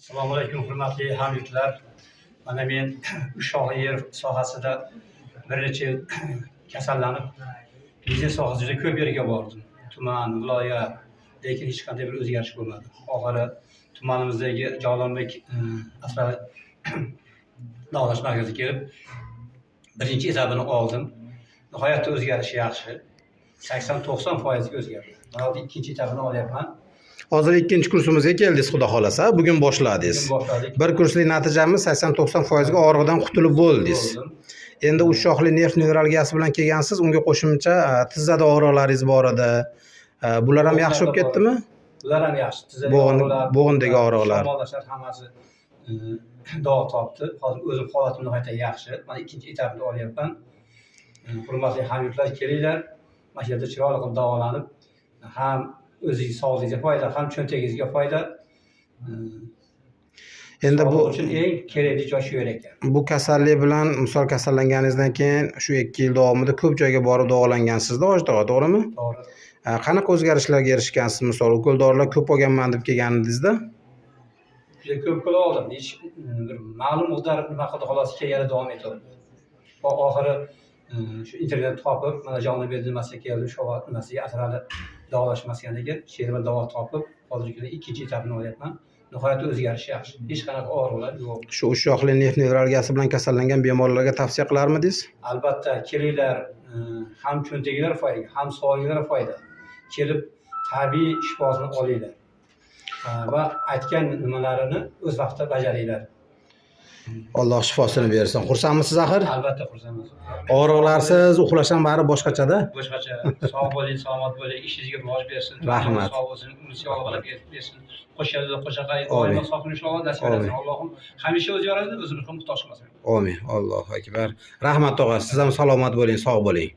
Assalomu alaykum, hurmatli hamyurtlar. Mana men ushoq yer sohasida bir necha yil kasallanib, biznes sohasida juda ko'p yerga bordim. Tuman, viloyat, lekin hech qanday bir o'zgarish bo'lmadi. Oxiri tumanimizdagi Javlonbek Asrab davolash markaziga kelib, birinchi etapini oldim. Nihoyatda o'zgarishi yaxshi. 80-90%ga o'zgardi. Mana hozir ikkinchi etapini olyapman. Hozir ikkinchi kursimizga keldingiz, xudo xohlasa. Bugun boshladingiz. Bugun boshladik. Bir kurslik natijamiz 80-90%ga og'riqdan qutulib bo'ldingiz. Bo'ldim. Endi uch shoxli nerv nevralgiyasi bilan kelgansiz, unga qo'shimcha tizzada og'riqlaringiz bor edi. Bular ham yaxshi bo'lib ketdimi? Bular ham yaxshi. Tizzadagi og'riqlar, Bo'g'indagi og'riqlar. Shamollashlar hammasi davo topdi. Hozir o'zim holatim nihoyatda yaxshi. Mana ikkinchi etapni olyapman. Hurmatli hamyurtlar, kelinglar. Mana shu yerda chiroyli qilib davolanib, ham o'zingiz sog'lig'ingizga foyda, ham cho'ntagingizga foyda. Endi bu Sog'liq uchun eng kerakli joy shu yer ekan. Bu kasallik bilan misol kasallanganingizdan keyin shu 2 yil davomida ko'p joyga borib davolangansizda, Hoji tog'a, to'g'rimi? To'g'ri. Qanaqa o'zgarishlarga erishgansiz? Misol ukol dorilar ko'p olganman deb kelganingizda? Juda ko'p ukol oldim. Hech bir ma'lum miqdor nima qildi, xolos, kelgani davom etadi. Va oxiri shu internet topib, mana Jonibek nimasiga keldim, shu nimasiga Asrali davolash maskaniga shu yerda davo topib, hozirgi kunda ikkinchi etapini olyapman. Nihoyatda o'zgarish yaxshi. Hech qanaqa og'riqlar yo'q. Shu uch shoxli nerv nevralgiyasi bilan kasallangan bemorlarga tavsiya qilarmidingiz? Albatta, kelinglar, ham cho'ntaginglar foyda, ham sog'lig'inglar foyda. Kelib tabiiy shifosini olinglar. Va aytgan nimalarini o'z vaqtida bajaringlar. Alloh shifosini bersin. Xursandmisiz axir? Albatta xursandmiz. Og'riqlarsiz uxlash ham bari boshqachada. Boshqacha. Sog' bo'ling, salomat bo'ling, ishingizga rivoj bersin. Rahmat. Sog' bo'lsin, umringizni Alloh bersin. Qo'sha qo'shaqay, Amin. doimo sog' inshaalloh nasib Amin. etsin. Allohim hamisha o'zi yorasin, o'zimiz ham muhtoj qilmasin. Amin. Allohu akbar. Rahmat tog'a, siz ham salomat bo'ling, sog' bo'ling.